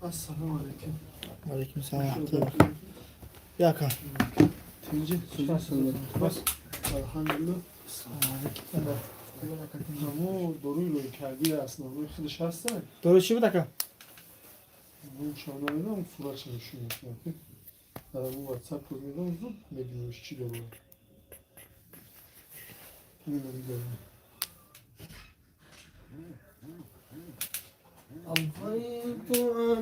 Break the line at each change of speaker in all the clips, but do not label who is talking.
Ассалому алайкум.
Алейкум салом. Яка.
Тинҷи,
Бас.
алҳамдулиллоҳ. Ҳамо доруи лоикардӣ основной худаш ҳаста.
Дору чӣ буд, ака?
Шо намедонам, суратша нишон мекунам. Дар ҳамон WhatsApp код медам, зуд мебиниш чӣ дору. Инро дору.
أضفيت على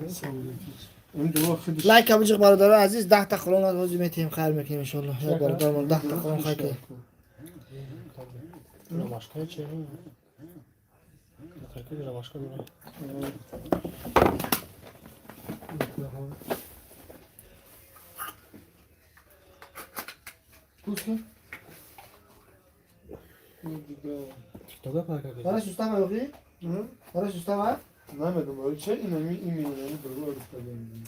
Ассалому алайкум. Ин дору худаш.
Лайк абиҷиқ, бародари азиз, 10 та қуръон аз ҳозир метиҳем, хайр мекунем, иншоаллоҳ. Як бародармон 10 та қуръон хайр кунем.
Ромашка че? Какой ромашка дора?
Вкусно? Ну, дига.
Тиктока парка кардӣ.
Барои сустава ёқи? Барои сустава?
Намедонам, барои ча инами именно ами дору арифтадан.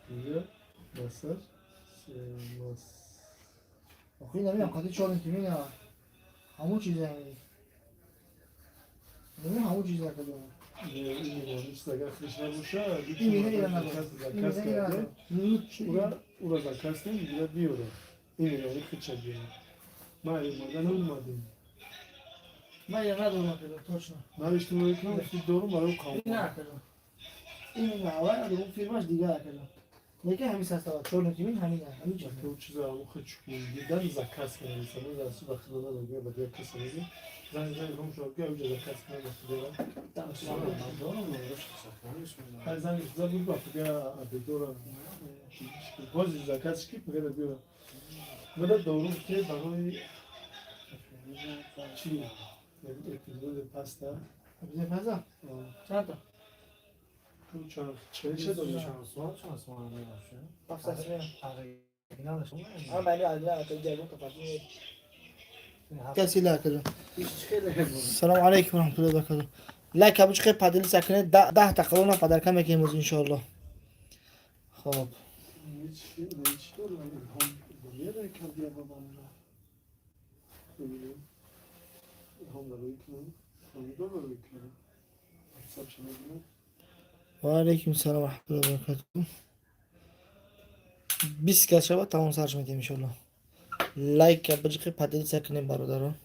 Дига массаж, мас.
Охи намедонам, қати чор метимина. Ҳамун чиза ами. Нами ҳамун чиза кадом.
Именно ами чиз агар худаш набоша,
Именно ира надорад.
заказ
Именно ира
карда.
надорад.
Ура заказ кардем, дига биёра. Именно ами худша биёра. Ма омада наомадем.
Ман ира надорам, кадом, точно.
Навиштем мекунам, худ дору барои қавм.
Ина кадом. Именно аввал надорам, фирмаш дигар кадом. Лекин ҳамин состава чор метимин ҳамин ҳамин чиз.
То чиза ҳамон худ дидан заказ кардем, сано дар су ба худо надод, ба дигар касе мезӣ. Занг занг кам шуд, ки уҷа заказ кардем ба худо. Ҳай занг зад буд ба фига абедора. Боз заказ ки фига да биёра. Мада дору ки барои чи эпизоди паста.
Эпизоди паста? Чанд та?
Ту чанд чӣ дорӣ?
Чанд сомон, чанд сомон мебошад?
700 сомон.
Оригиналаш.
Ама мани оригинал та ҷабу капати. Каси ла кадом. Салому алейкум ва раҳматуллоҳи ва баракатуҳ. Лайк абиҷиқе, поделиться кунед, 10 та қуръона подарка мекунем имрӯз, иншоаллоҳ. Хоб.
Чӣ дорам? Илҳом домера кардия ба ман. Бибинем. Илҳом дарои кунам. Помидор барои кунам. WhatsApp мебинам.
Ва алейкум салом ва раҳматуллоҳи ва баракатуҳ. 20 кас шавад, тамом сарш метем, иншоаллоҳ. Лайк абиҷиқе, поделиться кунем, бародарон.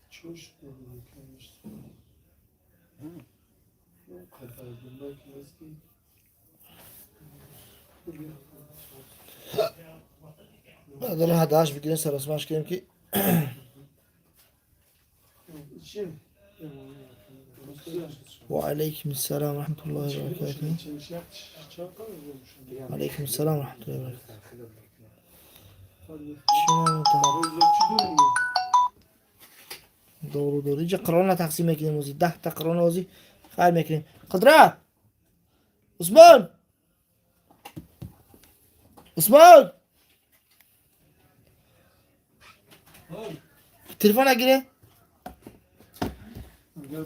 Чош дорам кунам. Қадар бунда ки нест ки.
Бародарон, ҳадааш бигирем, саросмаш кунем ки
Чи?
Ва алейкум ассалом ва раҳматуллоҳи ва баракатуҳ. Алейкум ассалом ва раҳматуллоҳи ва баракатуҳ. Чӣ намедонам. Дору дору. Инҷа қуръонро тақсим мекунем ози. 10 та қуръонро ози хайр мекунем. Қудрат! Усмон! Усмон! Телефон нагире?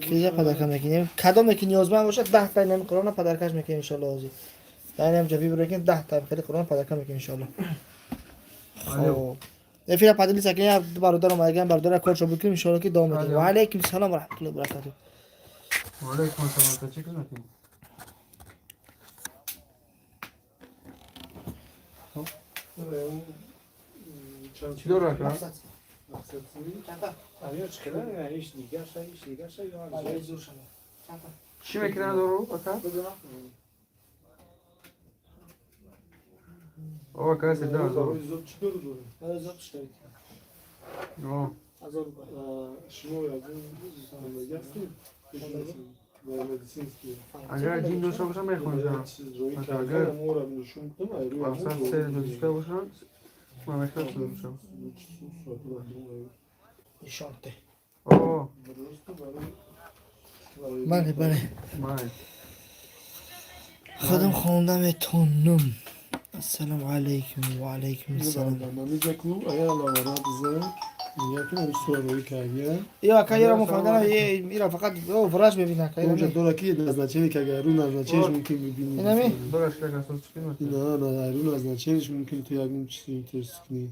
Киҷа подарка мекунем. Кадоме ки ниёзманд бошад, 10 та инами қуръонро подаркаш мекунем, иншоаллоҳ ози. Дар инам ҷа выбор мекунем, 10 та хеле қуръон подарка мекунем, иншоаллоҳ. Хоб. Эфира поделиться кунем, як ду бародар омадаган, бародара коршо бикунем, иншоаллоҳ ки давом медиҳем. Ва алейкум салом ва раҳматуллоҳи ва баракатуҳ.
Ва алейкум ассалом. Чӣ хизматӣ? Чӣ дору, ака?
Ё чӣ хела? Иш дигарша, иш дигарша ё
Чӣ мекунад дору, ака? О, ака, седа ҳазор.
Чӣ дору дорем?
О,
Шумо ягон хондаги ҳастед? Медицинский.
Агар ҷин дошта бошам, мехонам. Агар
Агар нишон кунам, айрӯи
мақсад се дошта бошам, ман мехоҳам шуда бошам.
Нишонте.
О,
Бале, бале.
май.
Худам хонда метонам. Ассалому алайкум ва алайкум ассалом.
Агар алавара бизан, мегӯяд ки ами сурароӣ кардия.
Ё ака, ира мо фаҳмидам, ира фақат о врач мебина ака.
Унҷа дора ки назначение ки агар рӯ назначениеш мумкин бибинӣ.
Инами?
Дораш ака, соз чӣ хизматӣ?
На, на, рӯ назначениеш мумкин ту ягон чизи интерес кунӣ.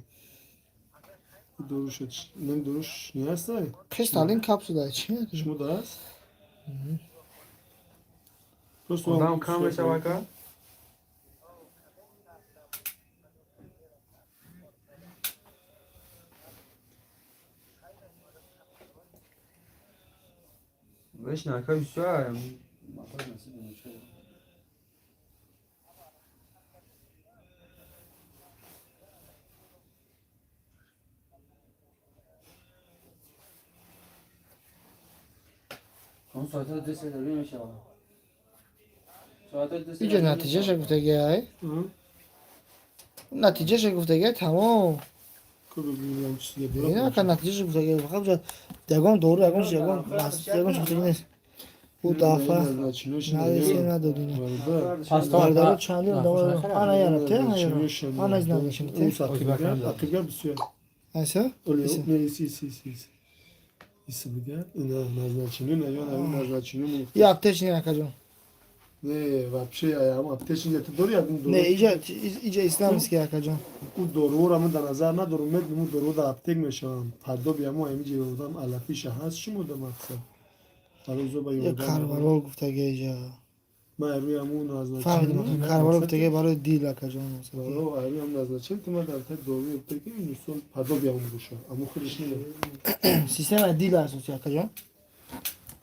Доруш нем доруш не ҳастай?
Кристаллин капсула чи?
Шумо да аст? Просто
Одам кам мешава ака? Бешин ака бисёр.
اون ساعت 2 سه داره میشه. ساعت 2 سه.
Иҷа натиҷаша гуфтагиай. Натиҷаша гуфтагиай, тамом. Ина ка натиҷаша гуфтагиай, фақат ҷа ягон дору, ягон чиз, ягон чиз гуфтаги нест. Ӯ дафъа надисе надодина. Бародаро чандин одам ана яра те ана яра. Ана из надошин те.
Ақибгар бисёр.
Айса?
Не, иси, иси, иси, иси. Иси бигар. Ина назначение, на ё на назначение.
Я аптечный акаҷон.
Не, вообще ам аптечный я дори ягон дору.
Не, иҷа исламский акаҷон.
У доруро ман дар назар надорам, медонам у дору дар аптек мешаванд. Падоби амо ҳамиҷа ёрдам алафиша ҳаст шумо да мақсад. Барои зоба
Я
ёрдам.
карвалол гуфтагиай иҷа.
Ман рӯи ҳамун назначение.
Фаҳмидем, карвалол гуфтагиай барои дил акаҷон.
Рӯи ҳам назначение ки ман дар так доруи аптеки мисол падоби ҳамун боша. Аммо худаш не.
Система дил асоси акаҷон.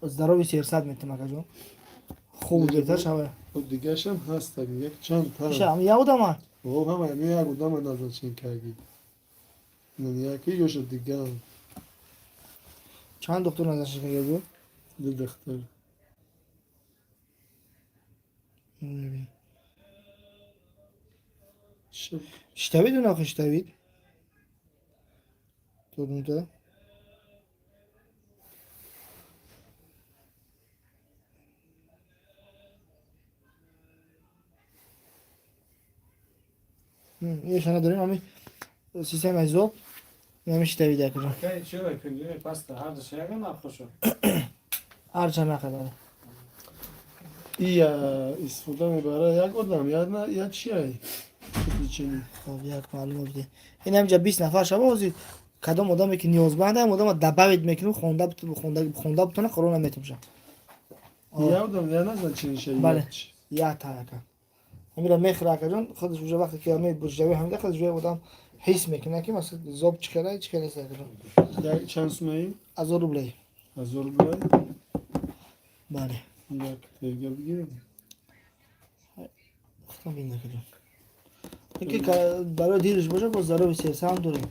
Здоровье сердца метем акаҷон. Хуб беҳтар шава.
Дигашам ҳаст як чанд та.
Иша, ам я одама.
О, ҳама ҳами як одама назначение карди. Яки ёша дигар.
Чанд доктор назначение карда буд?
Ду доктор.
Мебинем. Щитовид унаха щитовид. Додумта. Ешана дорем ами система зоб ами щитовид акаҷон.
Акай чиро пингвини паста ҳар душ ягон нархошо.
Ҳар чанд нарха дорад.
Ия истифода мебарад як одам, я на я чиай? Лечение.
Хоб, як маълумот биде. Ин ҳамҷа 20 нафар шава ҳозир кадом одаме ки ниёзманд ам одама добавить мекунем, хонда бутона Қуръона метумша.
Я одам, я назначение ша.
Бале. Я та ака. Ҳамира мехӯра акаҷон, худаш уже вақте ки ами бурҷавӣ ҳамида худаш уже одам ҳис мекунад ки масалан зоб чӣ кара, чӣ кара нест акаҷон.
Як чанд сумаи?
1000 рублей.
1000 рублей.
Бале.
Як тега бигирем.
Худам бин акаҷон. Ки барои дилаш боша боз здоровье сердца ҳам дорем.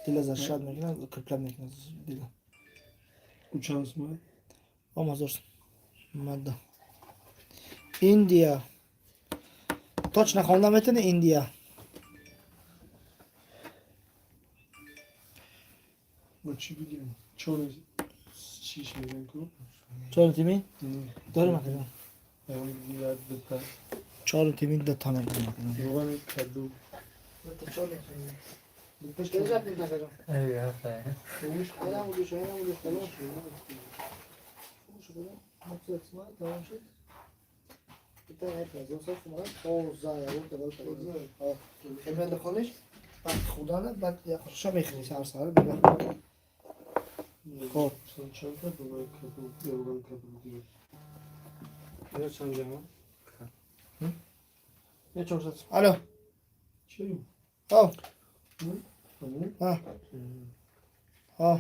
Дила защищать мекунад, укреплять мекунад дила.
У чанд сумаи?
Ом ҳазор мадда. Индия. Точно хонда метавонӣ Индия?
Мо чӣ бигирем? Чор чиш мегӯям ку?
Чор тими? Дорем акаҷон.
Ягон бигирад дута.
Чор тими ду та мегирем акаҷон.
Равғани каду.
Эй, ҳафта.
Баъд хӯрда мехӯри сар сар бега. Хоб.
Чанд та дона каду, равған каду бигирем.
Ино чанд ҷама?
Я 400. Алло.
Чӣ?
О,
Аму?
а. А.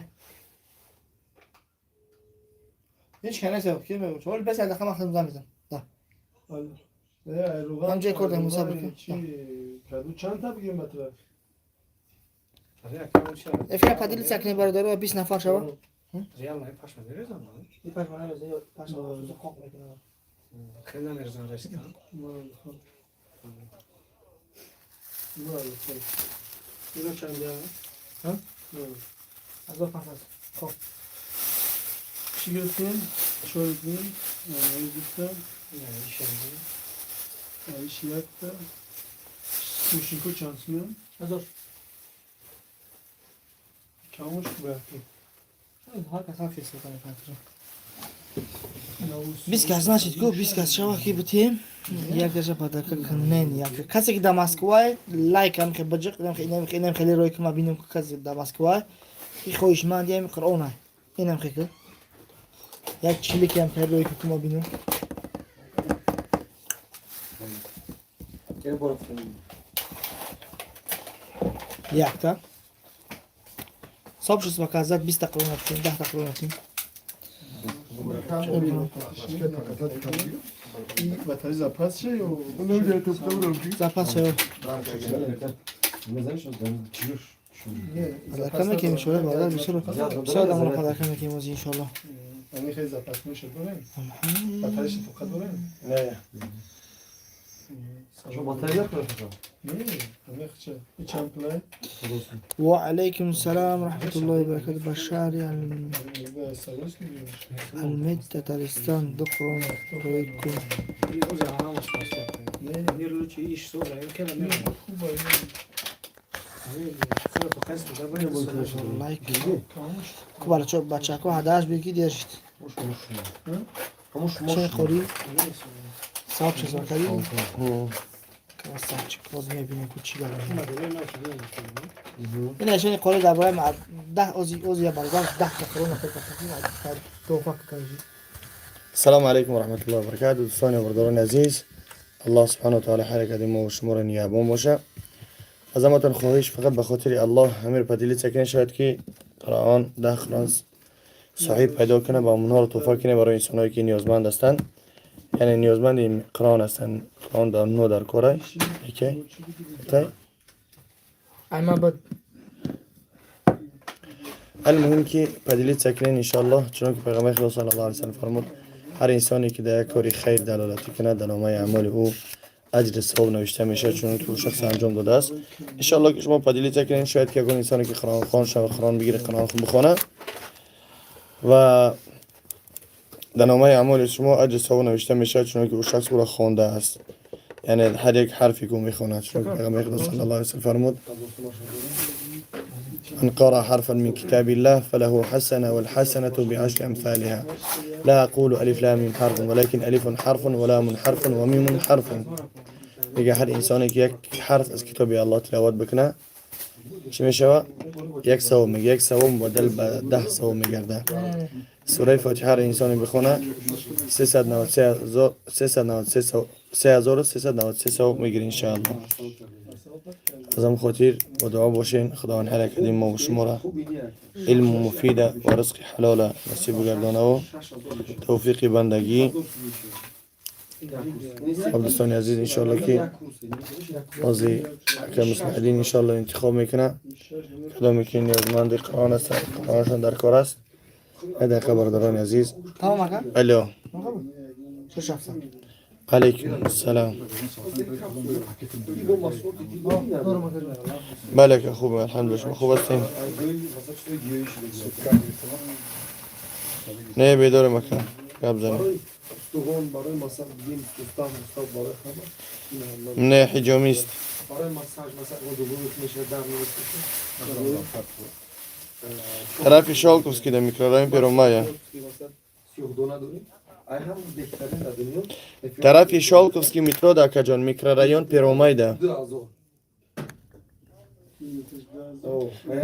Ҳеҷ кас нест, ки мегӯ. Ҳол бес як дақиқа ман хидмат мезанам. Да.
Алло. Не, ай равған.
Ҳам ҷои кор дар Мусо
равғани
бикун.
Чӣ? Каду чанд та бигирем батра?
Ака чиро?
Эфира поделиться кунед бародаро, 20 нафар шава.
Реально пашма мерезам.
И пашма намезанад, пашма қоқ мекунад.
Хеле намерезам резка. Ино чанд ҷама?
Ҳа? 1500. Хоб.
Чӣ гирифтем? Чор дин, аи дута,
Ишан.
аиш якта. Мошинко чанд сумям?
1000.
Камош бояд ки.
Ҳар кас ҳар фикр мекунад. 20 кас нашид ку, 20 кас шава ки битем, як даша подарка кунен. Як касе ки дар Москвае, лайк ам хе баҷиқ, инам хе, инам хеле рой ки ма бинем, ки касе дар Москвае и хоҳишманд ям Қуръона, инам хе ки як чилики ам хе рой ки ма бинем. Якта сообщество показать, 20 та Қуръона тим, 10 та Қуръона тим.
Батарея запас ше ё
Запас ше. Подарка мекунем иншоалло, бародар, бисёр бисёр одаморо подарка мекунем ози, иншоалло.
Ами хеле запас меша дорем. Батарея тоқа дорем.
Не.
Батарея koyalım.
Не, ами хча. И чанд плай?
Ва алайкум салам рахматуллоҳи ва баракатуҳ. Башари Алмед, Татаристан, ду Қуръон рой кун.
Ози ҳамаш паст.
Не,
Мир лучше иш соза, ин кела мера.
хуба.
Ами то қайс да баъд.
Лайк ку, бача, бачако ҳадааш бир ки дер шид. Чой хӯрӣ? Сообщество кардӣ? Красавчик, боз мебинем ку чӣ гап. Ин ашони қори дар бораи 10 ози ози я бародар 10 та Қуръон туҳфа кардӣ.
السلام علیکم و رحمت الله و برکاته. دوستان و برادران عزیز، الله سبحانه و تعالی حرکت ما و شما را نگهبان باشه. از همتون خواهش، فقط به خاطر الله امیر поделиться کنید، شاید که قرآن 10 قرآن صاحب پیدا کنه، با اونها رو تحفه کنه برای انسانهایی که نیازمند هستند، یعنی نیازمند این قرآن هستند. قرآن در نو در کاره یکی طيب.
Айма бад.
المهم که поделиться کنین انشالله، چون که پیغمبر خدا صلی الله علیه و سلم فرمود هر انسانی که در یک کاری خیر دلالتی کنه، در نامه اعمال او اجر ثواب نوشته میشه، چون که او شخص انجام داده است. انشالله که شما поделиться کنین، شاید که یگان انسانی که قرآن خوان شود، قرآن بگیره، قرآن بخونه و در نامه اعمال شما اجر ثواب نوشته میشه، چون که او شخص او را خوانده است، یعنی هر یک حرفی که او میخواند، چون که پیغمبر خدا صلی الله علیه و سلم فرمود من قرأ حرفا من كتاب الله فله حسنة والحسنة بعشر أمثالها. لا أقول ألف لام ميم حرف، ولكن ألف حرف ولام حرف وميم حرف. دیگه هر انسانی که یک حرف از کتاب الله تلاوت بکنه چی میشه؟ یک ثواب میگه، یک ثواب مبدل به 10 ثواب میگرده. سوره فاتحه هر انسانی بخونه 393 393 3393 ثواب میگیره انشاءالله. از هم خاطر با دعا باشین، خداوند هر یک ما و شما را علم مفید و رزق حلال نصیب گردانه و توفیق بندگی. خب دوستان عزیز، انشالله که قاضی اکرم مصلح انشالله انتخاب میکنه کدامی که نیازمند قرآن است، قرآنشان در کار است. یک دقیقه برادران عزیز.
تمام اکا؟
الو.
شش هفت.
علیکم السلام. بله که خوبه، الحمدلله. شما خوب هستین؟ نه، بیدار مکان گپ زنیم.
برای مثلا بگیم گفتم مستاب برای همه.
نه، حجامیست.
برای مساج مثلا دوم میشه در
طرف شالکوفسکی در میکرورایون پیرومایا.
هم بهترین در دنیا.
طرف شالکوفسکی метро да акаҷон, микрорайон Первомайда.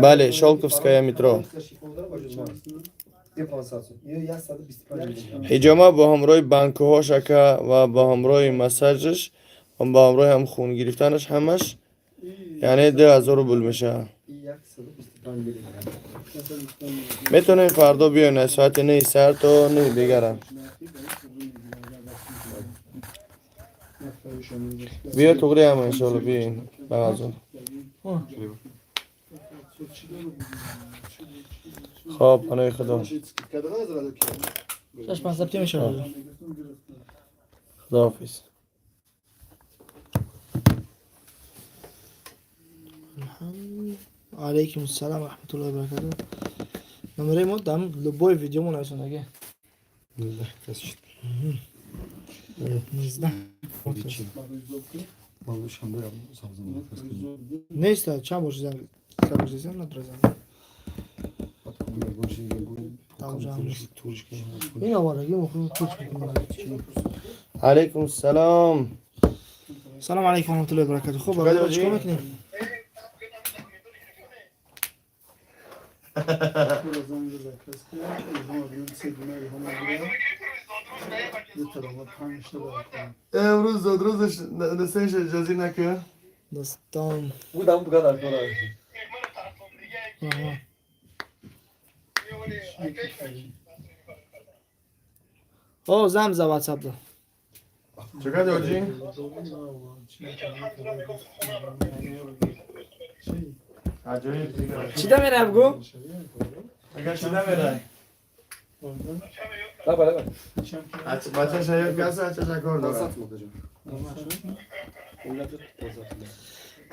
Бале, Шолковская метро. Ҳиҷома бо ҳамроҳи банкаҳош ака ва бо ҳамроҳи массажаш ва бо ҳамроҳи ҳам хун гирифтанаш, ҳамаш яъне 2000 рубл мешавад. Метавонем фардо биёем аз соати 9 сар то 9 дигарам. Биё, туғри ҳама иншоалло, биёин ба азон. خب، پناه خدا.
شش پنج سبتی میشه.
خداحافظ.
علیکم السلام و رحمت الله و برکاته. نمره ما دم любой видео мо нависондаги. 19. Нест, чанд бор занг, чанд бор занг надора занг. Ин оварагӣ мухим куч мекунем.
Алейкум салом.
Салом алейкум раҳматуллоҳи ва баракатуҳ. Хуб, бародар, чикор мекунем?
امروز زادروزش نسیش اجازه نکه.
Достон.
Будам буган акора.
Аҳа. О, зам за WhatsApp да.
Чекай оҷи. Аҷоиб дигар.
Чӣ да мерав гу?
Агар чӣ намерай?
Давай, давай.
Бача шаёд каса, ача шакор дорад.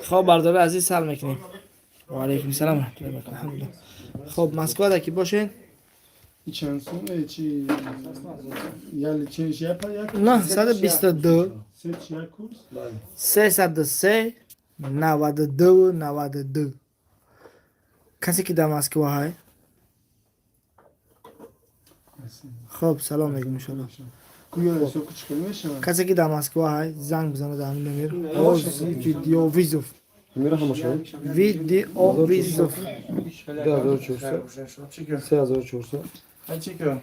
Хоб, бардори азиз, сал мекунем. Ва алейкум салом раҳматуллоҳи ва баракатуҳ. Алҳамдулиллоҳ. Хоб, Москвада ки бошен?
Чанд сум чи яли ченш япа як
922
се чи як курс
303 92 92. Касе ки дар Москва ҳай. Хоб, салом мегӯм иншоалло.
Куя ҳисоб кучка мешавад.
Касе ки дар Москва ҳай, занг бизанад дар ҳамин номер. Оз видео вызов.
Мира ҳамашон.
Видео вызов.
2400. 3400.
Чика.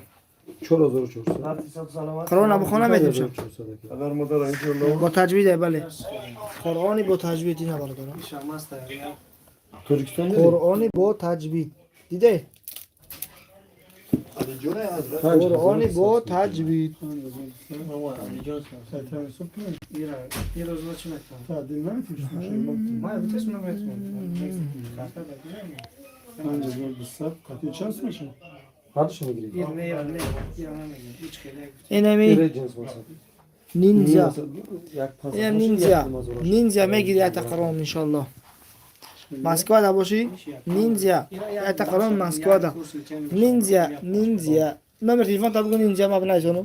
4400.
Қуръона бихона медим.
5400.
Падар модар иншоалло.
Бо таҷвид, бале. Қуръони бо таҷвид ина, бародарам.
Тоҷикистон дидӣ?
Қуръони бо таҷвид. Диде? Қуръони бо таҷвид.
Таъдил наметим. 5200 қатъи чанд сум мешавад?
Ҳардушо мегирӣ.
Инами
Ире ҷинс масад.
Ниндзя.
Як панҷ.
Инам ниндзя. Ниндзя мегири якта Қуръон иншоалло. Москвада бошӣ? Ниндзя. Якта Қуръон Москвада. Ниндзя, ниндзя. Номер телефон та бигӯ, ниндзя ма бинависону.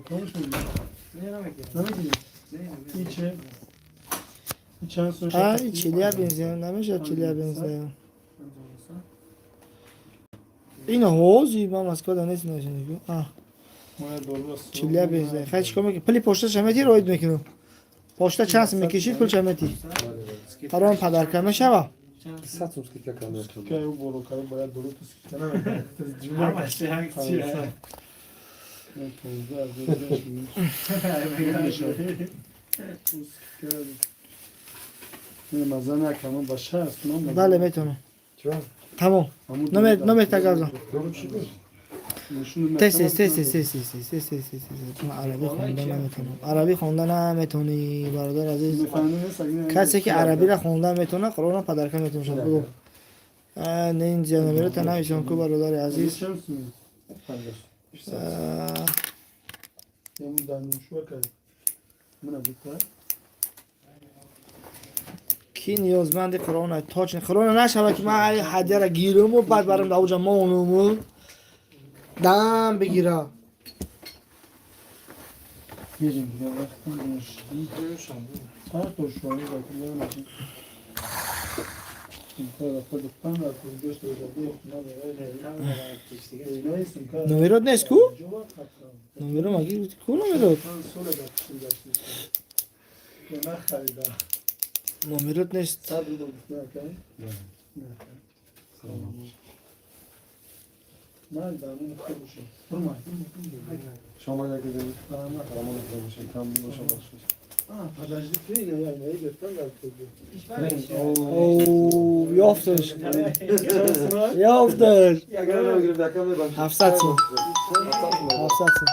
Комиш мегирӣ? Намегирӣ? Иче чанд сум?
А, Челябинск, намешавад Челябинск. Ина ҳози ма Москвада нест нависону. А, Челябинск. Хай, чикор мекунӣ? Пули пошташа мети, роид мекунам. Пошта чанд сум мекишид, пулша мети. Қуръон подарка мешава?
100 сум скидка кардам.
Кай боло кай бояд дору ту скидка намекунад. Ҷумла 15,000 маза накама ба 60 ман.
Бале, метавонам.
Чӣ?
Тамом. Номер та гап зан.
Дору чӣ буд?
Тез, тез, тез, тез, тез, тез, тез, тез, тез, тез, тез. Ман арабӣ хонда наметавонам. Арабӣ хонда наметавонӣ, бародар азиз. Касе ки арабиро хонда метавонад, Қуръонро подарка метавонад. Бугӯ. Ниндзя номеро та нависон ку, бародари азиз. А,
Мына бита.
Ки ниёзманди Қуръон точно Қуръон нашава, ки ман ай ҳадияро гируму баъд барам дар уҷа монуму дам бигира.
Бирем дигар вақтам чанд то шуани бакун.
Номерот нест ку? Номеро маги ку номерот?
Нахарида.
Номерот нест.
100 рубл гуфта. Ман дамон хуб бошад. Ҳурмат.
Шома як дидем. Салом бошед. Там бошад бошад.
А, подожди, ты я не гирифтам дар куҷо.
О, ёфташ. Ёфташ.
Агар намегирифт, якам мебахшид.
700 сум. 700 сум.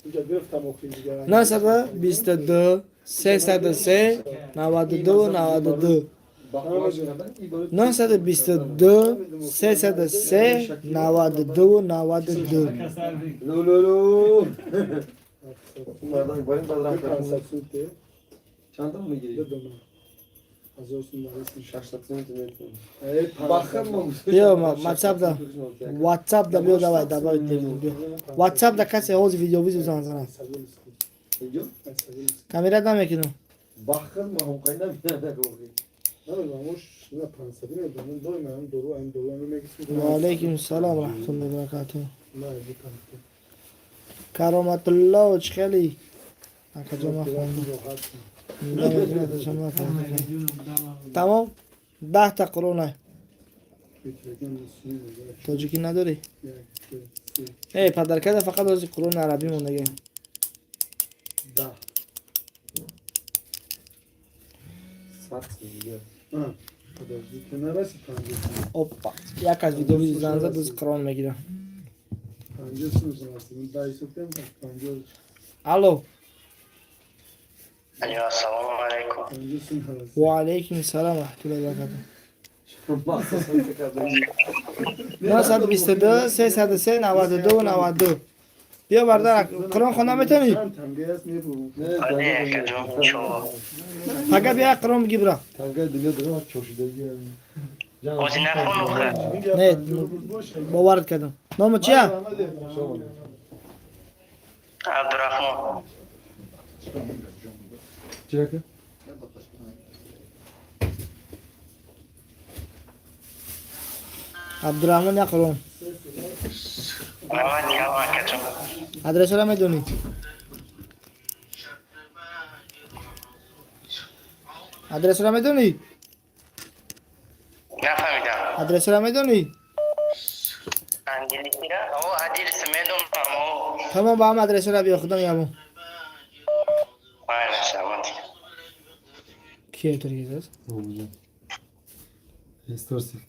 Инҷа гирифтам охи дигар.
922 303 92 92. 922 303 92 92.
Лу лу лу. Мардак барин бадрам кардам.
500 сум те.
Чанд там мегирӣ?
Додам. 1000 сум нарасид.
600 сум метавонӣ.
Э,
Бахар мо.
Биё, WhatsApp да. WhatsApp да биё, давай, давай, биё. WhatsApp да касе ҳозир видеовызов занг занад.
Инҷо?
Камера намекунам.
Бахар мо ҳам қайна бинада гӯхи.
Ва алайкум салом ва раҳматуллоҳи ва баракатуҳ. Кароматулло чӣ хели? Акаҷон, ман хондам. Тамом, 10 та Қуръона. Тоҷикӣ надорӣ? Э, подаркада фақат ози Қуръони арабӣ мондаге.
Да. Сад.
Подожди, ты нараси 50.
Опа, як аз видеои зан зад, ози Қуръон мегирам.
50 сум нараси. Да, исоптем, 50.
Алло.
Алло, ассалому алайкум.
50 сум нараси.
Ва алайкум салом ва раҳматуллоҳи ва баракатуҳ. 922 303 92 92. Биё, бардар, Қуръон хонда метавонӣ?
Чанд танга аст, мебурам.
Бале, акаҷон, иншоалло.
Пага бия, Қуръон бигир, бира.
Тангаи дунё дорам, чошидагӣ.
Ози нахону ха.
Не, боварат кардам. Номи чия?
Абдурахмон.
Чирака?
Абдурахмон, як Қуръон.
Раҳмат, ялла, акаҷон.
Адресора медонӣ? Адресора медонӣ?
Нафаҳмидам.
Адресора медонӣ?
Англисира? О, адрес медонам, о.
Тамом, ба ҳам адресора биё, худо нигаҳбон.
Майла, саломат.
Кия тургизаст?
Исторсик.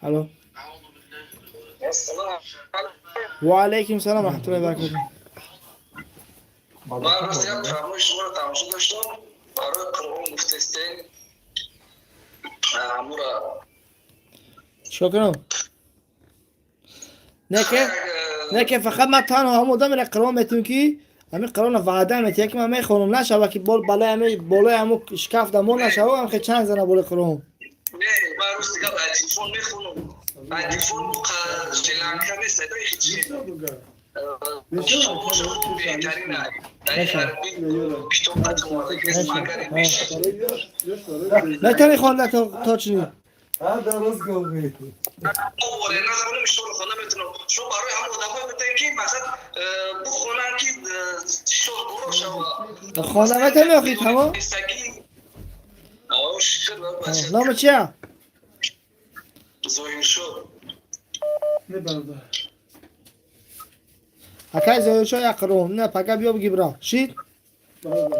Алло. Ва алайкум салом ва раҳматуллоҳи ва баракатуҳ.
Ман рост як программаи шуморо тамошо доштам, барои Қуръон гуфтестен ҳамура.
Чикор кунам? Не ке, не ке, фақат ман танҳо ҳам одамеро Қуръон метавонам, ки ҳамин Қуръонро ваъда метиҳад, ки ман мехонам, нашава ки балои ҳами болои ҳаму шкаф дамон нашава, ҳам хе чанд зана болои Қуръон.
Не, ман рост гап аз телефон мехонам, аз телефон шри-ланка нест, чи беҳтарин китоб магар.
Метавонӣ хонда точно?
Да, рост гуфтӣ.
Нахонам, шоро хонда метавонам. Шумо барои ҳам одамҳое метавонед, ки масалан бухонанд, ки шор буро шава.
Хонда метавонӣ охи, тамом? Номи чия?
Зоҳиршо.
Не, бародар.
Акай Зоҳиршо, як Қуръон. Не, пага биё, биги, бира. Шид?
Бародар.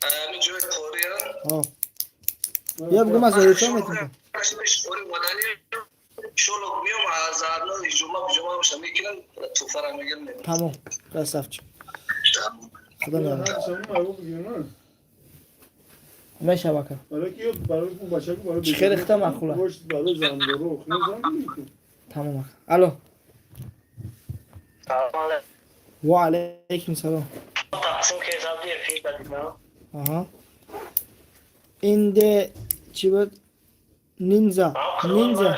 Ҳамин ҷои қория.
Биё, бигӯ, ман Зоҳиршо метавонам.
Иншоалло, миём, аз арнои ҷума ҷума боша мекунам, туҳфара мегирам.
Тамом, красавчик. Худо нигаҳбон. Мешава, ака. Чӣ хеле хита маъқула. Тамом, ака. Алло. Ва алайкум салом.
Тақсим ки ҳисоб эфир дадим.
Аҳа. Инде чӣ буд? Нинза. Нинза.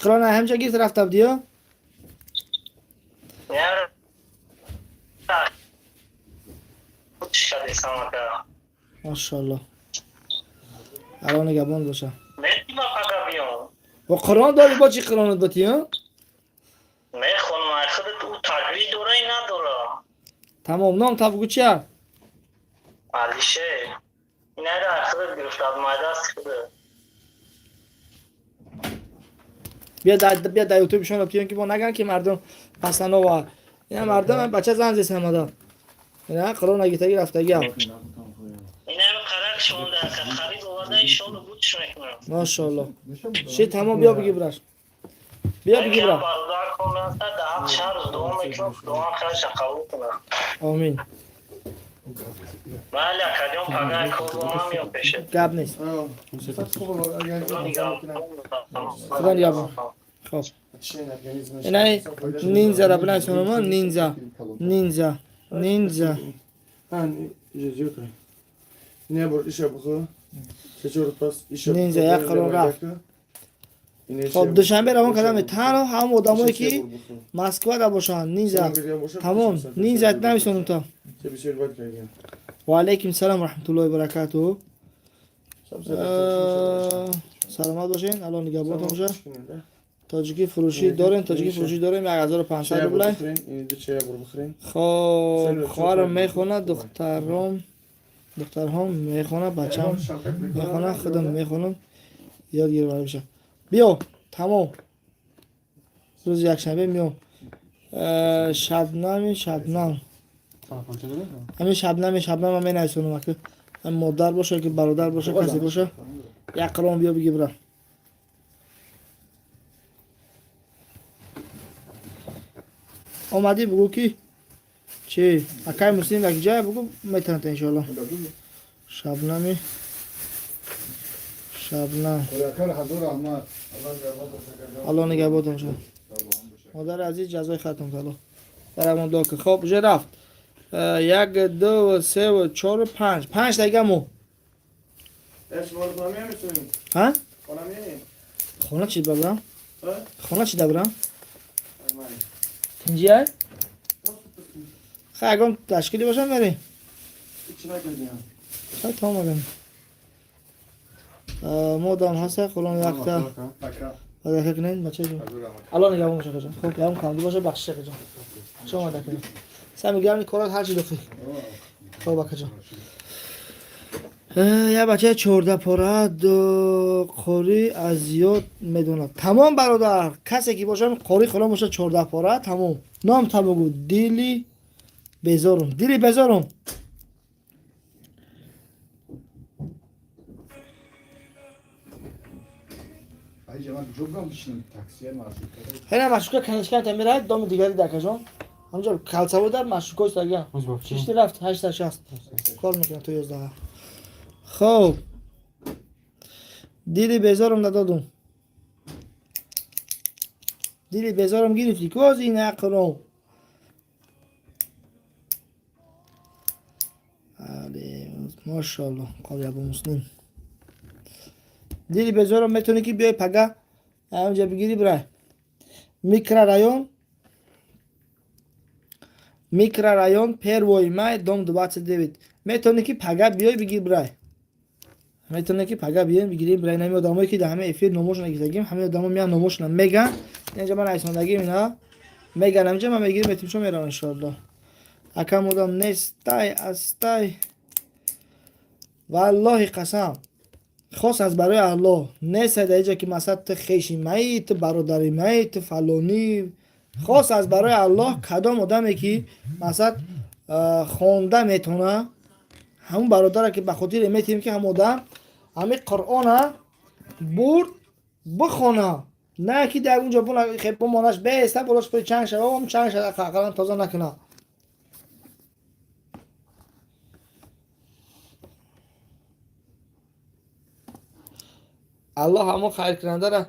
Қуръон ҳамча гирифт рафта будӣ, ё?
Не. Шадесам, ака.
Машаалло. Алло нигаҳбон боша.
Метима пага биём.
Ва Қуръон дорӣ, бо чӣ Қуръонат ботӣ, ё?
Мехонам, ай худат ӯ таҷвид дора и надора.
Тамом, ном та бугӯ, чия?
Алишер. Инайра ай худат гирифта, аз майдаст худат.
Биё, биё, дар ютуб шон птиён, ки мо наган, ки мардум пасанова. Ина мардум бача зан зесамада. Ина Қуръон нагитаги рафтаги.
Инам қарақ шонда, ака, харид оварда, иншоалло гӯш мекунам.
Машаалло. Ши, тамом, биё, биги, бираш. Биё, биги, бира.
Бародар конаса да ҳақ шаҳр дуо мекунам, дуо хаша қабул кунам.
Омин.
Бале, акаҷон, пага корбонам меём пешет.
Гап нест. Худо нигаҳбон. Хоб. Инай Нинзара билан шумо, Нинза. Нинза. Нинза.
Не, бор, иша бухо. Се чор пас иша.
Нинза, як Қуръон рафт. Хоб, Душанбе равон кардам. Танҳо ҳам одамое ки Москвада бошанд, низа тамом, низа нависонум то. Ва алайкум салом раҳматуллоҳи баракатуҳ. Саломат бошен, Аллоҳ нигаҳбонтон бошад. Тоҷикӣ фурӯшӣ дорем, тоҷикӣ фурӯшӣ дорем, 1500 рублай. Хоб, хоҳарам мехонад, духтаром, духтарҳом мехонад, бачам мехонад, худам мехонам, ёд гирифта бошад. Биё, тамом. Рӯзи якшанбе меом. Шабнами Шабнам. Ҳамин Шабнами Шабнама менависонам, аки модар боша ки бародар боша, касе боша, як қиром биё биги бира. Омадӣ, бугӯ ки чи акай Муслим дар ҷая, бугӯ, метавонад, иншоалло. Шабнами Шабнам. Алло нигаҳбонтон бошад. Модари азиз, ҷазои хатм алло. Барамон дуо кун. Хоб, уже рафт. Як, ду, се, чор, панҷ. Панҷ дақиқа мо. Ҳа? Хона чӣ бабрам? Хона чӣ дабрам? Тинҷиай? Хай, ягон ташкилӣ бошам, мерем. Хай, тамом агам. Модам ҳаста, қуръон якта. Адака кунед, бачаҷон. Алло нигаҳбон боша, акаҷон. Хуб, ягон камбуд боша, бахшиш, акаҷон. Шумо омада кунед. Сами гарми корат ҳарчи дохӣ. Хоб, акаҷон. Як бачаи 14 пора қорӣ аз ёд медонад. Тамом, бародар, касе ки бошам, қори қуръон бошад, 14 пора, тамом. Ном та бугӯ. Дили безорум, дили безорум. Ҳена маршрутка канишканта меравад, доми дигари дакаҷон. Ҳамҷо калсаво дар маршрутка истагия. Шишти рафт, 860. Кор мекунам то 11. Хоб. Дили безорум надодум. Дили безорум гирифтӣ. Коз ин ақром. Машалло, қори Абу Муслим. Дили безорум, метавонӣ ки биёй пага ҳамҷа бигирӣ, бирай. Микрорайон, Первый Май, дом 29. Метавонӣ ки пага биёй, бигир, бирай. Метавонӣ ки пага биёем, бигирем, бирай. Нами одамое ки дар ҳама эфир номошона гирифтагим, ҳамаи одамо меян, номошона меган. Инҷа ман айсондагим, ина меган, ҳамҷа ман мегирим, метимшо меравам, иншоалло. Акам одам нестай, астай. Валлоҳи қасам, хос аз барои Аллоҳ нестай дар иҷа ки масалан ту хеши маи, ту бародари маи, ту фалонӣ. Хос аз барои Аллоҳ, кадом одаме ки масалан хонда метавона, ҳамун бародаре ки ба хотире метиҳем ки ҳам одам ҳамин Қуръона бурд бихона, на ки дар унҷо бимонаш, беста болош пури чанг шава, чанг шава, ақаллан тоза накуна. Аллоҳ ҳамон хайркунандара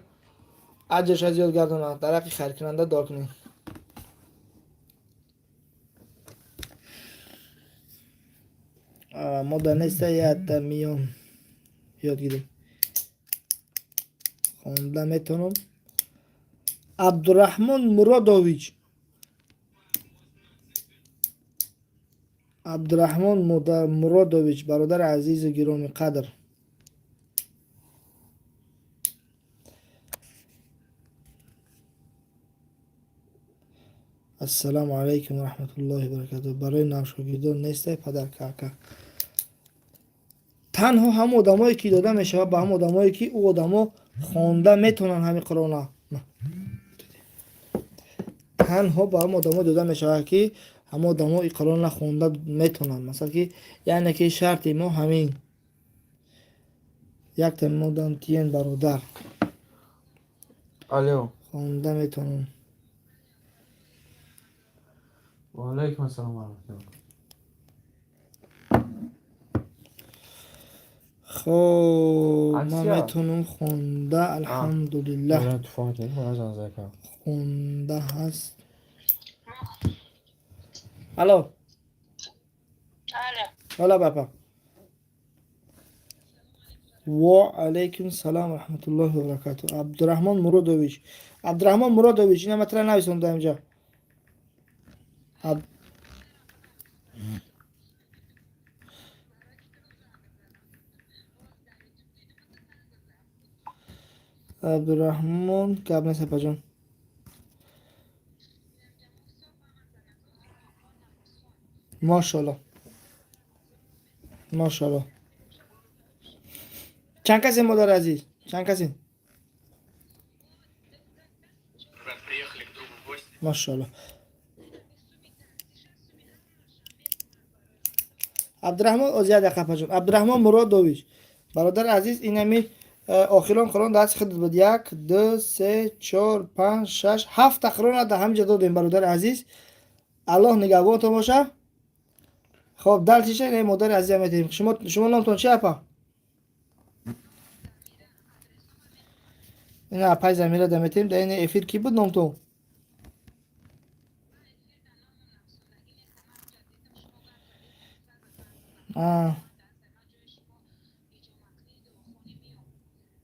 аҷрша зиёд гардонад. Дар ҳаққи хайркунанда дуо кунед. Мо дар неста якта миён ёд гирем. Хонда метавонам. Абдураҳмон Муродович, Абдураҳмон Муродович, бародари азизу гиромӣ қадр. Ассалому алайкум ва раҳматуллоҳи ва баракатуҳ. Барои навшогирдон нестай падарка, ака? Танҳо ҳамон одамое ки дода мешавад, ба ҳамон одамое ки ӯ одамо хонда метавонанд ҳамин Қуръона. Танҳо ба ҳамон одамо дода мешавад ки ҳамон одамо и Қуръонро хонда метавонанд. Масалан ки, яъне ки шарти мо ҳамин. Якта модам тиен, бародар.
Алло.
Хонда метавонам.
Ва алайкум ассалом ва раҳматуллоҳ.
Хоб, ман
Аксия.
метавонам хонда, алҳамдулиллаҳ.
Туфон ки ман зан зака.
Хонда ҳаст. Алло.
Алло.
Ҳола, бапа. Ва алайкум салом ва раҳматуллоҳи ва баракатуҳ. Абдурахмон Муродович, Абдурахмон Муродович, ина матра нависонда инҷа. Абдурахмон, гап нест, апаҷон. Мошалло, мошалло. Чанд касем, модари азиз, чанд касем? Мошалло. Абдурахмон, оз як дақиқа, апаҷон. Абдурахмон Муродович, бародари азиз, инами охирон Қуръон дасти худат буд. Як, ду, се, чор, панҷ, шаш, ҳафта Қуръона дар ҳаминҷа додем, бародари азиз. Аллоҳ нигаҳбонтон боша. Хоб, дальше ина модари азиза метавем. Шумо номтон чи, апа? Ина апай Замира да метавем. Дар ин эфир ки буд номтон?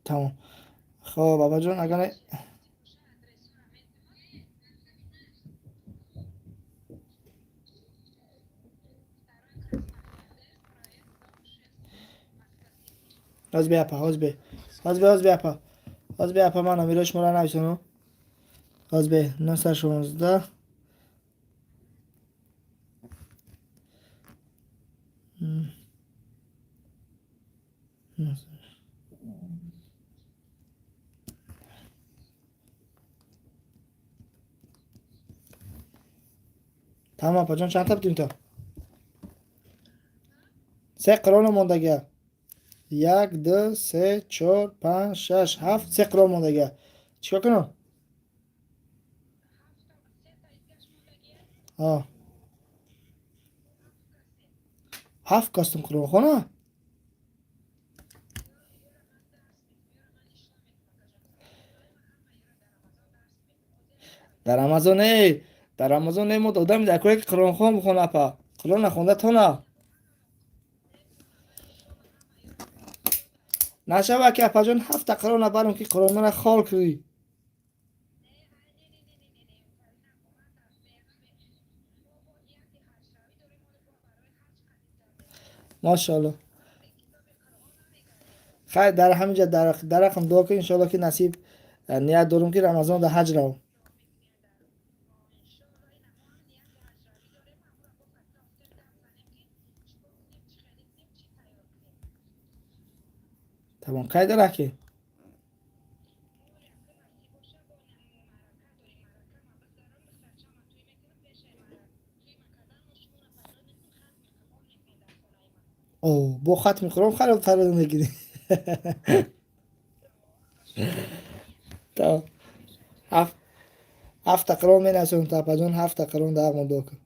Тамом. Хоб, бабаҷон, агар ҳоз бе, апа, ҳоз бе, ҳоз бе, ҳоз бе, апа, ҳоз бе, апа, ман номерои шуморо нависонам. Ҳоз бе, 916. Тамом, апаҷон, чанд та будем? То се Қуръоно мондагия. Як, ду, се, чор, панҷ, шаш, ҳафт, се Қуръон мондагия. Чикор кунам? Ҳафт кастум Қуръонхона. Дар Рамазон э дар Рамазон э мо одами дар кое ки Қуръонхон бихона, апа. Қуръон нахонда тона нашава ки, апаҷон, ҳафта Қуръона барам ки Қуръонро хол кунӣ. Мошалло. Хайр, дар ҳаминҷа дар рақам дуо кун, иншоалло ки насиб. Ният дорум ки Рамазон дар ҳаҷ равам. Тамом, кай дараки? О, бо хатми Қуръон хароб фарод мегирӣ. Тамом, ҳафта Қуръон менасонам то, апаҷон, ҳафта Қуръон дар ҳақмон дуо кун.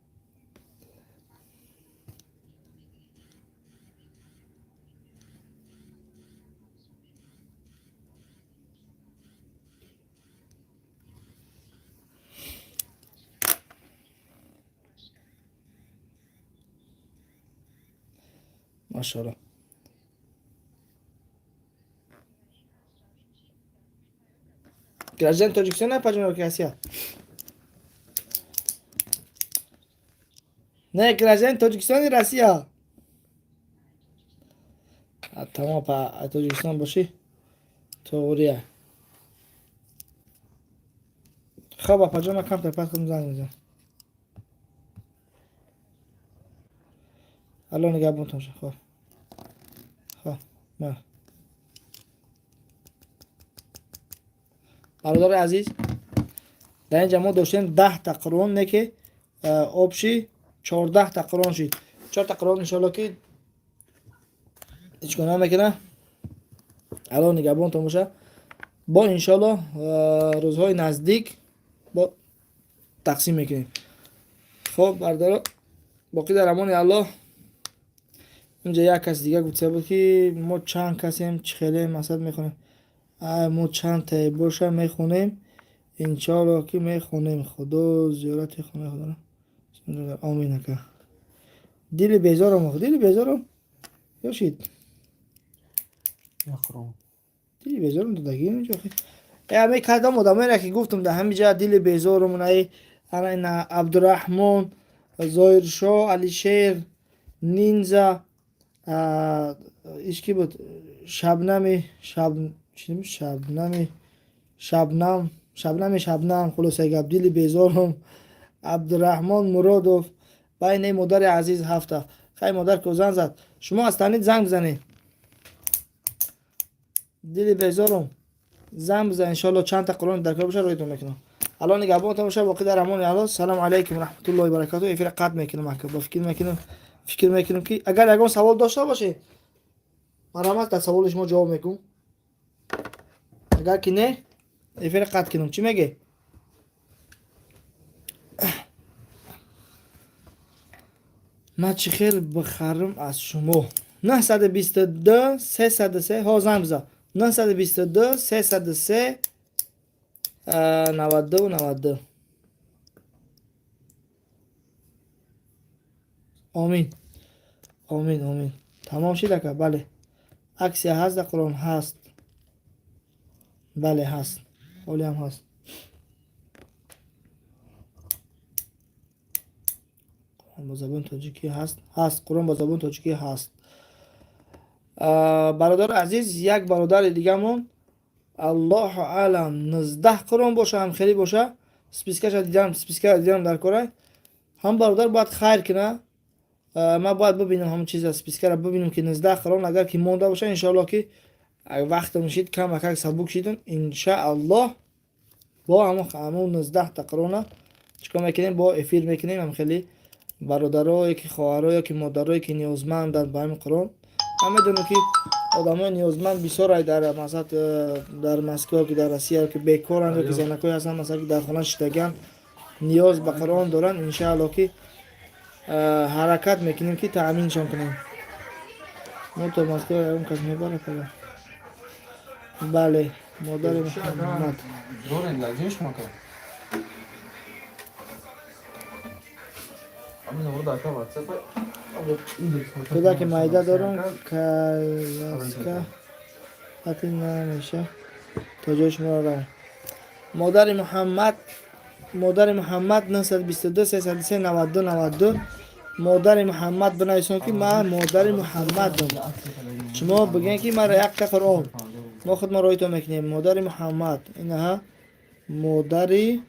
Машалло. Граждан Тоҷикистон, апаҷон, ё ки Россия? Не, граждан Тоҷикистони Россия. Тамом, апа, Тоҷикистон бошӣ, тоғрия. Хоб, апаҷон, ман камтар пас худам занг мезанам. Алло нигаҳбонтон боша. Хоб, хоб. Бародари азиз, дар инҷа мо доштем 10-та Қуръон, не ки общий 14-та Қуръон шид. Чорта Қуръон иншоалло ки ҳеҷ гуноҳ мекунад. Алло нигаҳбонтон боша. Бо иншоалло рӯзҳои наздик бо тақсим мекунем. Хоб, бародаро, боқӣ дар амони Аллоҳ. Инҷа як кас дига гуфта буд ки мо чанд касем, чӣ хеле масад мехонем. Мо чанд тае боша мехонем, иншоалло ки мехонем. Худо зиёрати хонаи худоро. Омин, ака. Дили безорам, дили безорам ёшид.
Як Қуръон.
Дили безорум додагӣ инҷо. Ами кадом одамоеро ки гуфтам, дар ҳамин ҷа дили безорум, наи ана ина Абдураҳмон, Зоиршо, Алишер, Нинза, иш ки буд, Шабнами, шаб чи, Шабнами, Шабнам, Шабнами, Шабнам. Хулоса гап, дили безорум, Абдураҳмон Муродов, байни модари азиз ҳафта. Хай, модар ко занг зад, шумо аз танид занг бизанед. Дили безорум, занг бизан, иншоалло чанд та Қуръон дар кор боша, роитон мекунам. Алло нигаҳбонтон боша, боқӣ дар амони Алло. Салому алайкум раҳматуллоҳи баракату. Эфира қатъ мекунам, ака. Ба фикр мекунам, ки агар ягон савол дошта бошед, марҳамат, дар саволи шумо ҷавоб мекунам. Агар ки не, эфира қатъ кунам. Чӣ меге? Ман чӣ хел бихарам аз шумо? 922 303, ҳо, занг бизан, 922 303 92 92. Омин, омин, омин. Тамом шид, ака? Бале. Акция ҳаст дар Қуръон? Ҳаст, бале, ҳаст, ҳолиам ҳаст. Қуръон бо забони тоҷикӣ ҳаст? Ҳаст, Қуръон бо забони тоҷикӣ ҳаст. Бародари азиз, як бародари дигамон, аллоҳу алам, 19 Қуръон боша, ҳам хеле боша, спискаша дидам, спискара дидам, дар кора ҳам бародар бояд хайр куна. Ман бояд бибинам ҳамон чиза, спискара бибинам, ки 19 Қуръон агар ки монда боша, иншоалло ки вақтам шид, камакак сабук шидам, иншааллоҳ бо ҳамон 19 та Қуръона чикор мекунем, бо эфир мекунем. Ҳам хеле бародарое ки, хоҳарое ки, модарое ки ниёзманданд ба ҳамин Қуръон. Ман медонам, ки одамои ниёзманд бисёрай дар, масалан, дар Москва, ки дар Россия, ки бекоранд ё ки занакое ҳастанд, масалан, ки дар хона шиштагианд, ниёз ба Қуръон доранд. Иншаалло ки ҳаракат мекунем, ки таъминшон кунем. Мо то Москва ягон кас мебарад? Пага, бале, модари Муҳаммад.
Доред лаҷин шумо ка? Ҳамин номро ака WhatsApp.
Кӯдаки майда дорам, коляска ҳати намеша, то ҷои шуморо равам. Модари Муҳаммад, модари Муҳаммад, 922 303 92 92. Модари Муҳаммад бинависон, ки ман модари Муҳаммадам. Шумо бигӯен, ки маро якта Қуръон, мо худмон роитон мекунем. Модари Муҳаммад, инаҳа, модари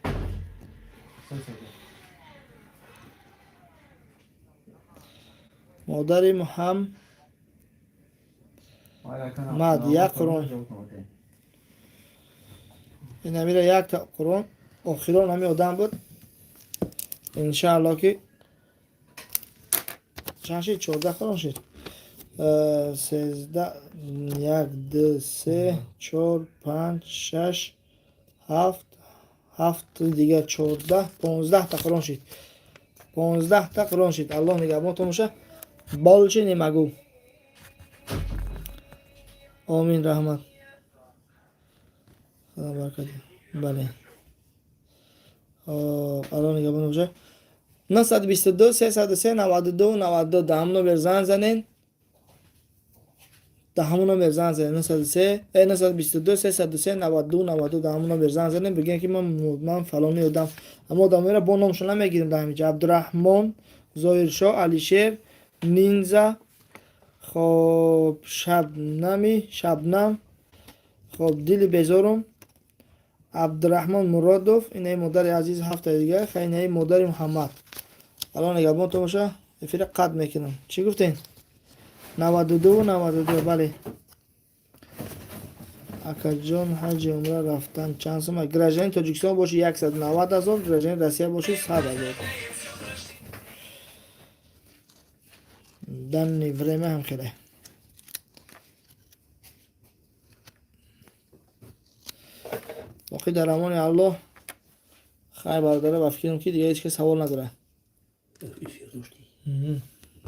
Муҳаммад, як Қуръон, ин амира якта Қуръон, охирон ҳами одам буд. Иншаалло ки чанд шид? 14 Қуръон шид. 13, як, ду, се, чор, панҷ, шаш, ҳафт, ҳафт, дигар 14, 15 та Қуръон шид, 15 та Қуръон шид. Аллоҳ нигаҳбонтон боша. Больше не могу. Омин, раҳмат, худо баракат. Бале, аллоҳ нигаҳбон боша. 922 303 92 92, дар ҳамон номер занг занен, дар ҳамон номер занг занен. 903, 922 303 92 92, дар ҳамон номер занг занен, бигӯен, ки ман фалони одам. Ҳамон одамоеро бо номшон намегирем дар ҳаминҷа: Абдураҳмон, Зоҳиршоҳ, Алишер, Нинза, хоб, Шабнами, Шабнам, хоб, дили безорум, Абдураҳмон Муродов, инаи модари азиз, ҳафтаи дигар, хай, инаи модари Муҳаммад. Аллоҳ нигаҳбонтон боша. Эфира қатъ мекунам. Чӣ гуфтем? 92 92, бале. Акаҷон, ҳаҷи умра рафтан чанд сума? Гражданин Тоҷикистон боши, 190 000, гражданин Россия боши, 100 000. Данный время ҳам хеле. Боқӣ дар амони Аллоҳ. Хайр, бародара, ба фикрам, ки дигар ҳеҷ кас савол надорад.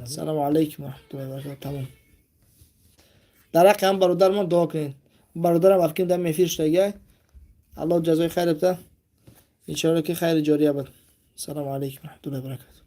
Салому алайкум варахматуллоҳи вабаракату. Тамом. Дар ҳаққи ҳам бародармон дуо кунед. Бародарам, ба фикрам, дам эфир шудагиай. Аллоҳ ҷазои хайр бита, иншоалло ки хайри ҷория буд. Салому алайкум варахматуллоҳи вабаракату.